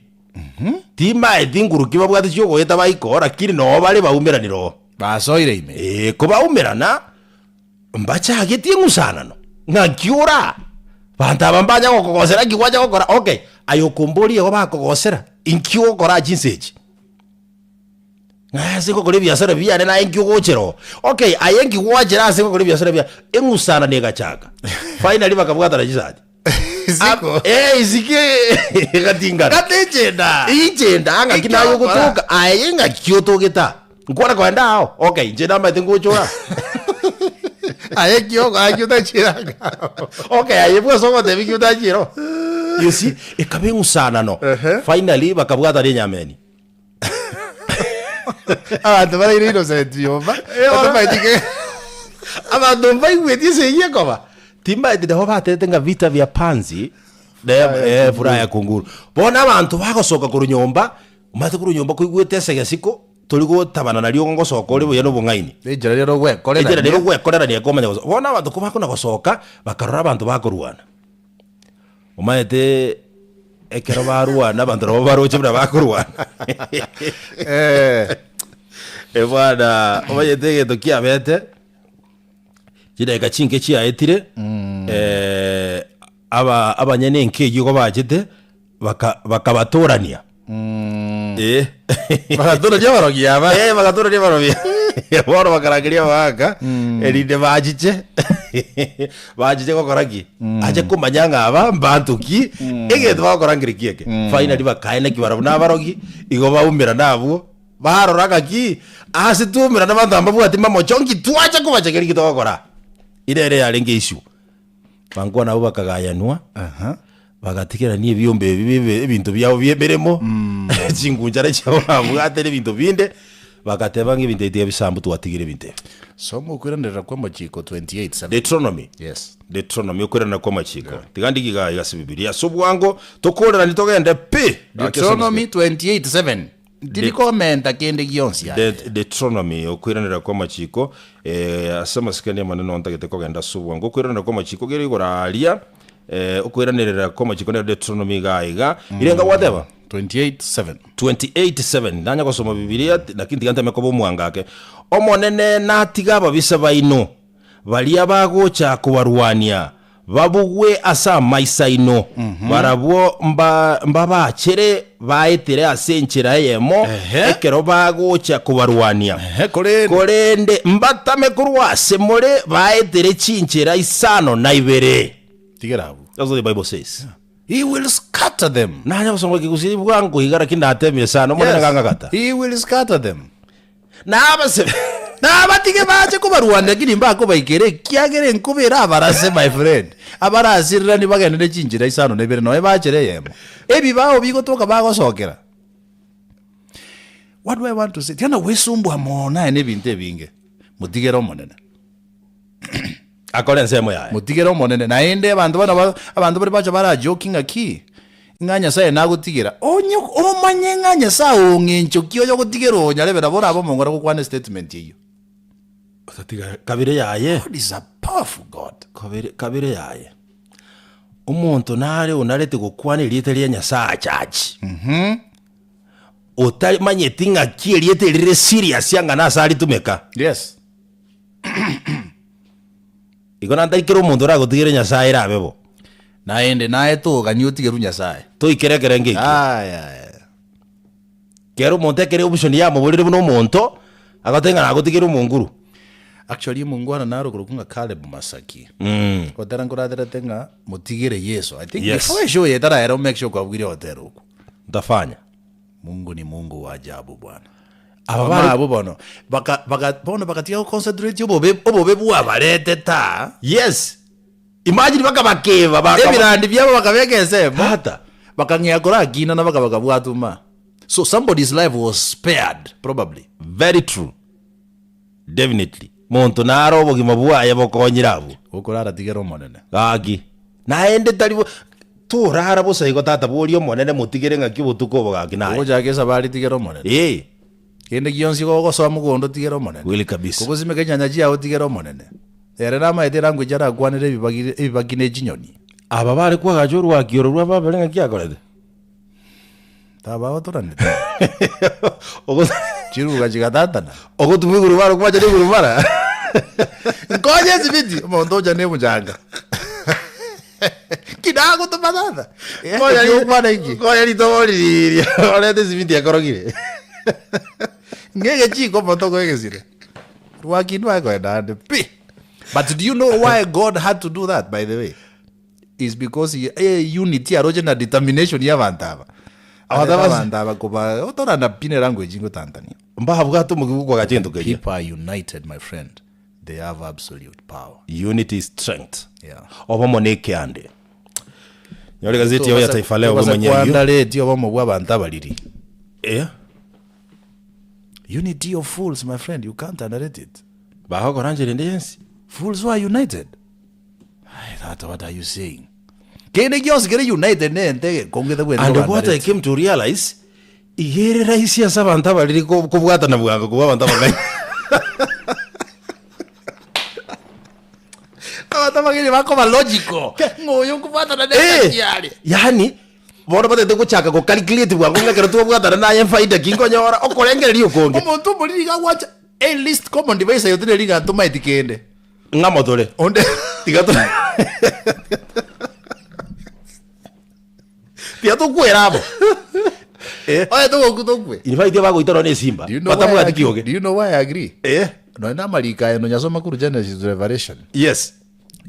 Timaeti nguru ki babwate chiogoeta baika lakini noo bare baumeranire oo. Basoire ime. Ee, kobaumerana, mbachagetie eng'usanano, ng'aki ora? Banto aba mbanya gokogosera nki gwacha gokora? Okay, aye okomboria igo bakogosera, inki ogokora chinsa echi? Ng'a ase ngokora ebiasara biane naye nki ogochera oo? Okay, aye nki gwachera ase ngokora ebiasara biane? Eng'usanano egachaka, finally bakabwatana chisati. Isiko. Eh, isiko egatingana. Gati enchenda. Inchenda ng'aki naye ogotoka aye ng'aki otogete aa nkwana kogenda ao okay inche namaete ngochora Aye kio aye otachiranga. okay aye bwase ogotebi ki otachira oo. You see ekaba eng'usanano Ehe. finally bakabwatana enyameni Abanto baraire innocent nyomba. Batamaeti ke. Abanto mbaigweti esegi ekoba timbaeti nabo batebete ng'a vita vya panzi ne eh, furaha ya kunguru. Bono abanto bagosoka korwa nyomba, omanyete korwa nyomba koigwete esegesiko, tori gotabana nario ngosoka ore buya na obong'aini. Enchera rero ogwekorerania. Enchera rero ogwekorerania ekomanya gosoka. Bono abanto kobakona gosoka, bakarora abanto bakorwana. Omanyete ekero barwana abanto nabo baroche buna bakorwana. Eh. Bwana omanyete egento kiabete, chidakika chinke chiaetire, aba abanyene enka eyio igo bachete, baka bakabatorania. Eh. Bagatorania abarogi aba. Eh, bagatorania abarogi. Bono bakarangeria abagaka, erinde bachiche, bachiche gokora ki? Ache komanya ng'a aba mbanto ki, egento bagokora nkere ki eke. Finally bakaeneki barabwo na abarogi, igo baumerana abwo, barora ng'aki, ase twaumerana abanto aba mbabwati mamocho nki twacha kobachekeria nki togokora. Ere ere yarenge issue. Bankwana abwo bakagayanwa, bagatigerania ebiombe ebi bibe ebinto biabo bia emeremo, chingunchara chiabo babwate na ebinto binde, bagateba ng'a ebinto ebi tiga bisambu twatigire ebinto ebi. Soma okoiranerera kw'amachiko 28:7. Deuteronomy. Yes. Deuteronomy, okoiranerera kw'amachiko. Tiga ndigie iga iga ase Bibilia ase obwango, tokoreranie togende pi! Deuteronomy 28:7. Ntiri komenta kende gionsi aye. De- Deuteronomy, okoiranerera kw'amachiko, eh, ase amasikani amanene noo ntagete kogenda ase obwango. Okoiranerera kw'amachiko kere igoro aria, eh, okoiranerera kw'amachiko nero Deuteronomy iga iga. Irenga gwateba? 28:7. 28:7 Nanya gosoma Bibilia, lakini tiga nteme koba omwango ake. Omonene natiga ababisa baino, Baria bagocha kobarwania babugwe ase amaiso aino, barabwo mba- mbabachere baetere ase enchera eyemo Ehe. ekero bagocha kobarwania. Ehe, korende. Korende mbatame korwa ase more baetere chinchera isano na ibere. Tigera abwo. That's what the Bible says. He will scatter them. Nanya gosoma ekegusii bwango iga lakini natemire sana Omonene Yes. gang'agata. He will scatter them. Na abase Nabatige bache kobarwania lakini mbakobaikera ekiagera enkuba erabarase my friend. Abarasirirani bagende ne chinchera isano na ibere nonya bachere eyemo. Ebibao bigotoka bagosokera. What do I want to say? Tiga nagwesumbua mono aye na ebinto ebinge. Motigere Omonene. Akore ensemo yaye. Motigere Omonene. Naende abanto bano ba abanto baria bacha barajoki ng'aki, ng'a Nyasaye nagotigera. Onye omanye ng'a Nyasaye oo ng'encho ki oyogotigera onyarebe nabo orabe omong'ora gokwana estatement eyio. Otatiga kabere yaye. God is a powerful God. Kabere kabere yaye. Omonto nare onarete gokwana erieta ria Nyasae achache, otamanyeti ng'aki erieta eri rire serious ang'ana ase aritumeka. Yes. Igo nantari kera omonto oragotigere Nyasae erabe bo. Naende naye toganie otigerwe Nyasae. Toikere ekerengo ekio. Ayaya. Kera omonto ekere option yamoborire buna omonto, agoteba ng'a nagotigere omonguru. Actually omongwana naro okorokwa ng'a Caleb Masaki. Gotera nkoraterete ng'a motigere Yeso. I think Yes. before eshow eye etaraera o make sure kwabugire ogotera okwo. Ntafanya. Mungu ni Mungu wa ajabu bwana. Aba Abana bare- abwo bono baka baka bono bagatiga goconcentrate obobe obobe bwabaretete aa. Yes. Imagine bakabakeba bakaba. Ebirandi biabo bakabeka ensemo Tata. bakang'ea korakinana baka bakabwatuma. So somebody's life was spared probably. Very true. Definitely. Monto nare obogima bwaye bokonyire abwo. Gokorara tigera Omonene. Gaki. Naende tari bo torara bosa igo tata boria Omonene motigere ng'aki obotuko obo gaki naye. Ogochaka esabari tigera Omonene. Ee. Kende gionsi gogosoa mogondo tigera Omonene. Kweli kabisa. Kogosimeka chinyanya chiao tigera Omonene. Ere namaete elanguage arakwanere ebibagi ebibaki ne chinyoni. Aba bare kwagacha orwaki oro rwa Babeli ng'aki akorete? Tabagotoranete. Chiruga chigatatana. Ogotuma igoro bare kwacha na igoro bara. Nkonye esibiti, omonto ocha na emuchanga. Ki nagotoma tata? Konya Eki okwana inki? Konya ritogo riria orete esimiti ekorogire. Ng'a egechiko omonto okoegesire. Rwaki ndwaye koenda ande pi. But do you know why God had to do that by the way? Is because he, eh, unity aroche na determination ya abanto aba. Abanto Arete aba- abanto aba koba otorana pi ne language ngotantania. Mbabwate omokia bw'okwagacha egento keria. People are united my friend. They have absolute power. Unity is strength. Yeah. Obomo na ekeande. Nyora egazeti yao ya Taifa Leo Tobasa bw'omonyene ayio. kwandara obomo bwa abanto abariri. Eh, Unity of fools my friend, you can't underrate it. bagokora nchera ende yensi. Fools who are united. Ai, tata, what are you saying? Kende gionsi kere united ne ente egekongo etabwenereti And koba what I underrated. came to realize, iga ere rahisi ase abanto abariri ko- kobwatana bwango kobua abanto abang'aini. Abanto abang'aini bakoba logical. Ng'a oyo nkobwatana Eh, nere are. yaani bono batagete gochaka go calculate bwango ng'a ekero twabwatana naye efaida ki nkonyora, okorengereria okonge. Omonto omoriri iga agwacha a least common device aye otari ng'a ntomaeti kende. Ng'amo tore. Onde Tiga to Tiga tokwere amo. Eh. Oye togokwa tokwe. In fact bagoita nonya esimba. Do you know why I Batabwati agree? kioge. Do you know why I agree? Eh. Nonya na amariko aya nonya asoma korwa Genesis to Revelation. Yes.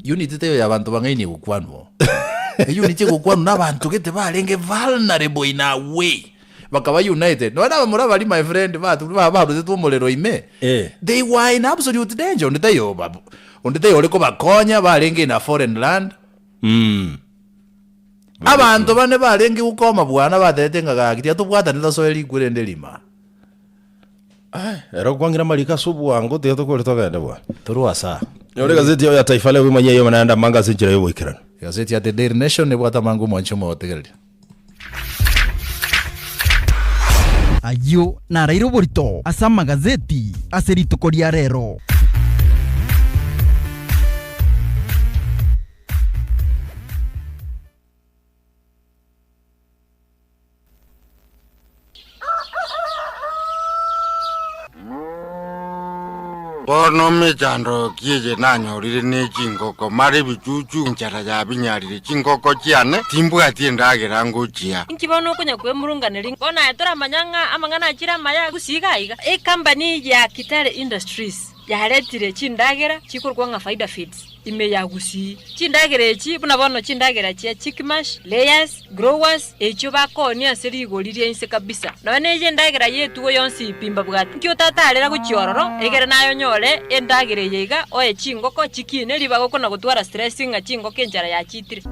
Unity teiyo ya abanto bang'aini egokwanwa oo. Eunity egokwanwa na abanto gete barenge vulnerable in a way. Bakaba united. Nonya na abamura baria my friend batu ba barusetwe omorero ime. Eh. They were in absolute danger. Onde taiyo oba onde taiyo ore kobakonya barenge in a foreign land. Mm. Abanto bane barenge gokoma bwana batebete ng'a gaki tiga tobwatane tosoe rikwe rende rima. Ere okwang'ira amariko ase obwango tiga tokore togende bwana. Torwe asa. Nyora egazeti yao ya Taifa Leo bwemanyie eyemo naende amange ase enchera y'oboikeranu. Egazeti ya The Daily Nation nebwate amange omwanchi omogotegereria. Ayio naraire oborito ase amagazeti ase rituko ria rero. Bono mechando ki eye nanyorire ne chingoko, mara ebichuchu enchara yabinyarire chingoko chiane, timbwati endagera ngochia. Inki bono okonya kwemurunganeria? Bono aye toramanya ng'a amang'ana achire amaya gusii iga iga. Ecompany ya Kitale Industries yaretire chindagera chikorokwa ng'a Faida Feeds ime ya Gusii. Chindagera echi buna bono chindagera chia chick mash, layers, growers, echio bakoonia ase rigori ria inse kabisa. Nonya neye endagera y'etugo yonsi pi mbabwate. Inki otatarera gochia ororo, egere naye onyore endagera eye iga, oe chingoko chikine ribaga okona gotwara stress ng'a chingoko enchara yachiitire.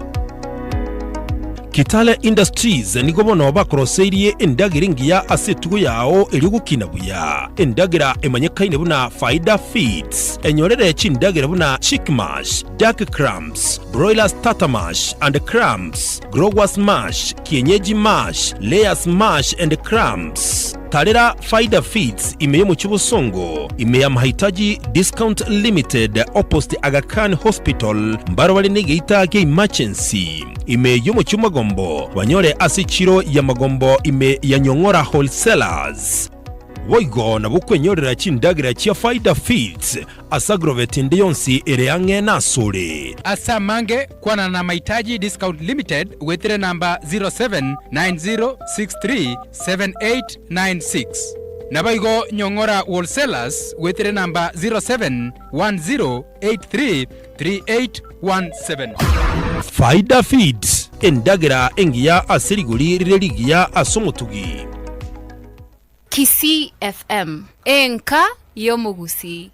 Kitale Industries nigo bono bakoroseirie endagera engiya ase etugo yao erio gokina buya. Endagera emanyekaine buna Faida Feeds. Enyorere chindagera buna chick mash, duck crumbs, broiler starter mash and crumbs, growers mash, kienyeji mash, layers mash and crumbs. Tarera Faida Feeds ime y'omochie Bosongo, ime ya Mahitaji Discount Limited opposite Aga Khan Hospital, mbaro bare negeita kia emergency ime y'omochie Magombo, banyore ase echiro ya Magombo ime ya Nyong'ora Wholesalers. Boigo nabo okwenyorera chindagera chia Faida Feeds ase agrovet ende yonsi ere ang'e nasore. Ase amange, kwana na Mahitaji Discount Limited goetera enamba 0790637896. Naboigo Nyong'ora Wholesalers goetera enamba 0710833817. Faida Feeds, endagera engiya ase rigori rire rigiya ase omotugi. Kisii FM, enka y'omogusii.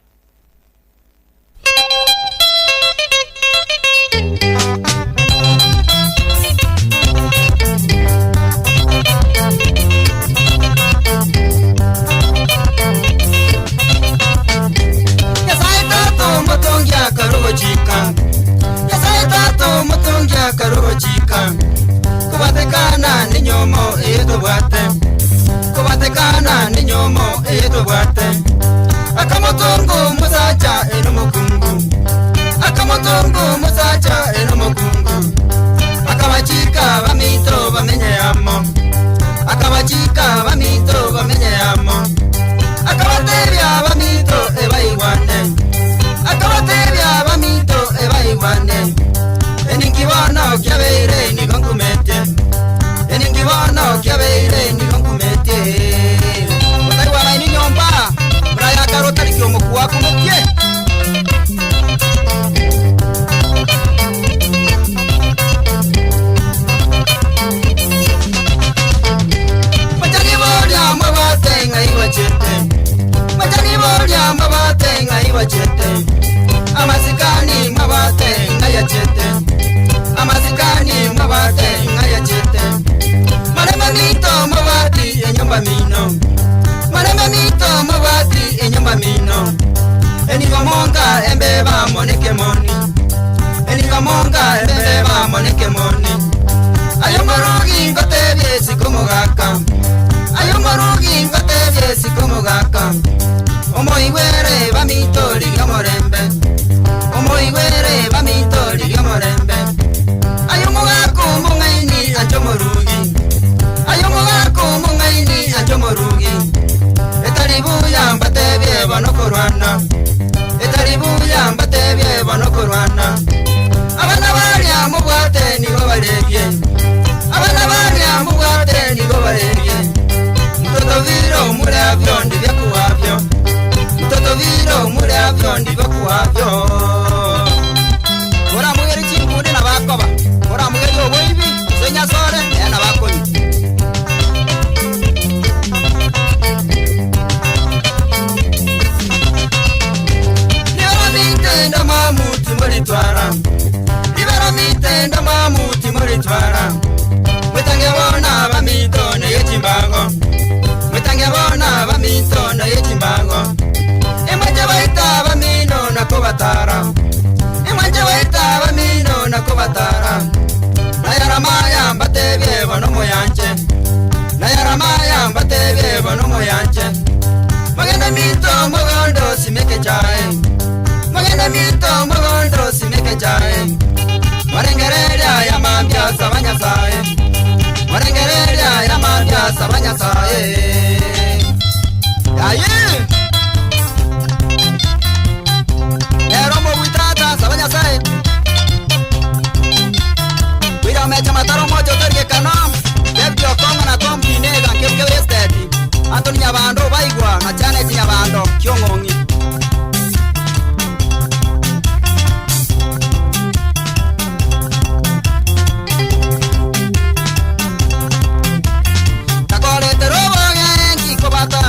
Nyasae Tata omotongi akarogochika, Nyasae Tata omotongi akarogochika, Kobatekana nenyomo eye tobwate, Kobatekana nenyomo eye tobwate. Akamotonga omosacha ere omokungu, Akamotonga omosacha ere omokungu, Akabachika abaminto bamenye amo, Akabachika abaminto bamenye amo, Akabatebia abaminto ebaigwane, Akabatebia abaminto ebaigwane, Eninki bono kiabeire nigo nkumetie, Eninki bono kiabeire nigo nkumetie. Otaigwanaini nyomba, murayakare otariki omokwa akumetie. Machani boria mabate ng'ai bachete, Machani boria mabate ng'ai bachete, Amasikani mabate ng'ai achete, Amasikani mabate ng'ai achete, Marema mito mabati enyomba mino, Marema mito mabati enyomba mino, Enigo monga embeba moneke moni, Enigo monga embeba moneke moni, Ayo morugi ngotebie sikomogaka, Ayo morugi ngotebie sikomogaka, Omoigwere bamito rigia omorembe, Omoigwere bamito rigia omorembe, Ayo omogaka omong'aini anche omorugi, Ayo omogaka omong'aini anche omorugi, Etari buya mbatebie bono korwana, Etari buya mbatebie bono korwana, Abana baria mobwate nigo barebie, Abana baria mobwate nigo barebie, Mtoto viro mure avyo ndivyo kuwavyo, Mtoto viro mure avyo ndivyo kuwavyo. Oramugeri chinkunde na bakoba, oramugeri oboibi, gose nyasore, ere nabakonywa. Ribera minte ndamwamu timoritwara, Ribera minte ndamwamu timoritwara, Mwetange bona baminto naye chimbago, Mwetange bona baminto naye chimbago, Emwache baita bamino nakobatara, Emwache baita bamino nakobatara, Nayaramaya mbatebie bono moyanche, Nayaramaya mbatebie bono moyanche, Mogende minto mogondo simeke chae, Mogende minto mogondo simeke chae, Morengereria ya mambia saba Nyasaye, Morengereria ya mambia saba Nyasaye. Aye! Lero mogwitata saba Nyasaye. Wira mecha mataro mocho torige kano, David Okongo na Tom Kinega nkebke Wested. Anthony Nyabando baigwa na Janet Nyabando Kiong'ong'i. Takorete robogengi kobata,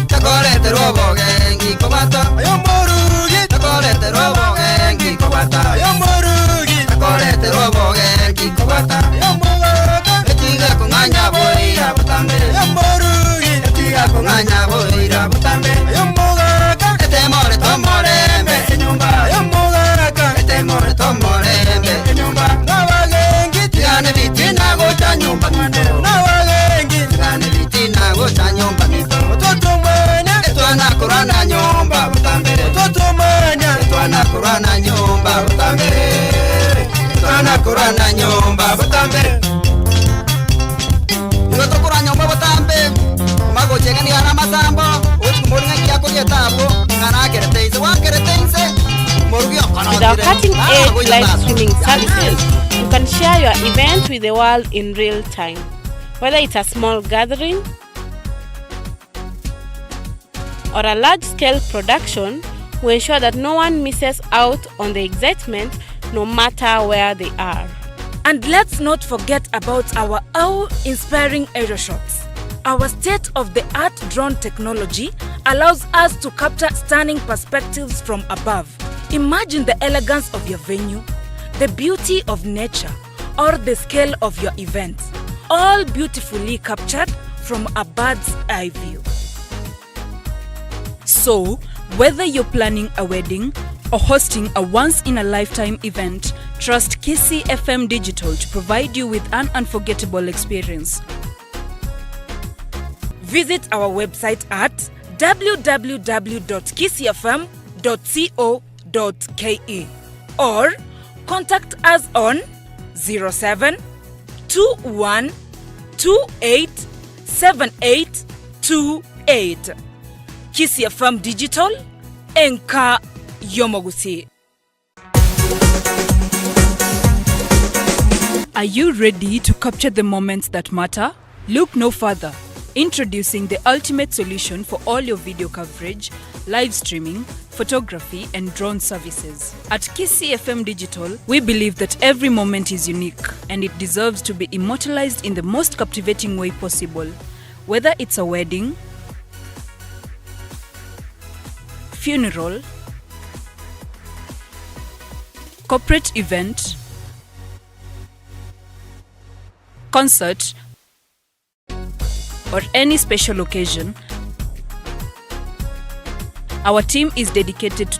Takorete robogengi kobata, Ayo morugi, Takorete robogengi kobata, Ayo morugi, Takorete robogengi kobata, Ayo mogoka, Etiga kong'anya boira botambe, Ayo morugi, Etiga kong'anya boira botambe, Ayo morugi. Tokorwana nyomba botambe. Igo tokorwa nyomba botambe, omagochega nigo are amasambo, ogochia komori ng'aki akoria etabu, ng'a nakerete inse, gwakerete inse, omorugi With our okonotire, cutting mara edge goita live ase. streaming services, you can share your event with the world in real time. Whether it's a small gathering or a large scale production, we ensure that no one misses out on the excitement no matter where they are. And let's not forget about our awe-inspiring aerial shots. Our state-of-the-art drone technology allows us to capture stunning perspectives from above. Imagine the elegance of your venue, the beauty of nature, or the scale of your event, all beautifully captured from a bird's eye view. So, whether you're planning a wedding or hosting a once in a lifetime event, trust Kisii FM Digital to provide you with an unforgettable experience. Visit our website at www.kisiifm.co.ke or contact us on 07 21 28 78 28. Kisii FM Digital, enka y'omogusii. Are you ready to capture the moments that matter? Look no further. Introducing the ultimate solution for all your video coverage, live streaming, photography, and drone services. At KCFM Digital, we believe that every moment is unique and it deserves to be immortalized in the most captivating way possible. Whether it's a wedding, funeral, corporate event, concert, or any special occasion, our team is dedicated to